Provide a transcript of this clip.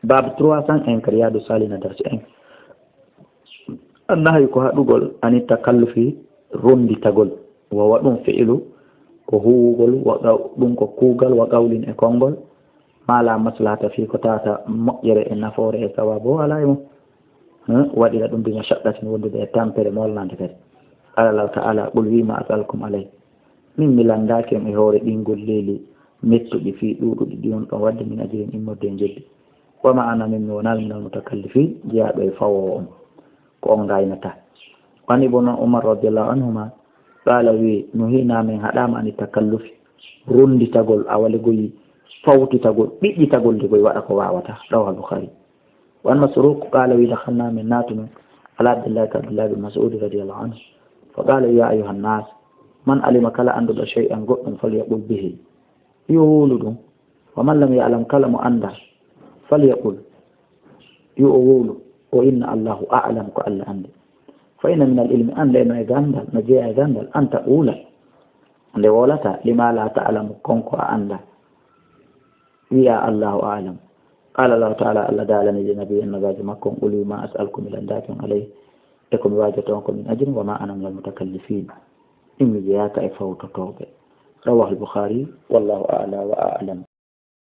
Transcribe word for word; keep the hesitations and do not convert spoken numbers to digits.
Baabu trois cent un, ka Riyaadu Saalihina, darsi un. Annahyu ko haɗugol, ani takallufi, ronditagol. Wa huwa ɗum fi'lu, ko huwugol, wa qaw-, ɗum ko kuugal, wa qawlin e konngol, ma la maslahata fii, ko tawata moƴƴere e nafoore e sawaabu o alaa e mum. Hmm? Waɗira ɗum bi mashaqqatin, wondude e tampere molnande kadi. Qala Allahu ta'ala, qul wi ma as'alukum alayhi. Min mi lanndaaki on e hoore ɗiin golleeli mettuɗi fii ɗuuɗuɗi ɗi on ɗon waɗde min ajrin immorde e njeddi. Wa ma ana min mi wonaa minal mutakallifiin, jeyaaɗo e fawoowo on. Ko on ngaynata. Wa an Ibnu Umar radiyallahu anhuma, qala wi, nuhina min haɗaama ani takallufi, ronditagol, awalegoyi, fawtitagol, ɓiƴƴitagol nde goy waɗa ko waawata. Rawahu Bukhari. Wa an Masruq qala wi, dakhalna min naatunu ala Abdillahi ka Abdillahi bin Mas'ud radiyallahu anhu. Fa qala ya ayyuhan nas, man alima kala annduɗo shay'an goɗɗum falyaqul bihi. Yo wowlu ɗum. Wa man lam ya'lam kala mo annda falyaqul. Yo o wowlu. O inna Allahu a'lam ko Allah anndi. Fa inna min al ilmi annde no e gandal, no jeeya e gandal, an taqula. Nde wolata lima la ta'lamu konko a annda. Wiya Allahu a'lam. Qala Allahu ta'ala, Allah daalani de nabi annabaajo makko on, qul wi ma as'alukum mi lanndaaki on alayhi. E ko mi waajoto on ko min ajrin wa ma ana minal mutakallifiin. Min mi jeyaaka e fawtotooɓe. Rawahu al Bukhari, wallahu a'la wa a'lam.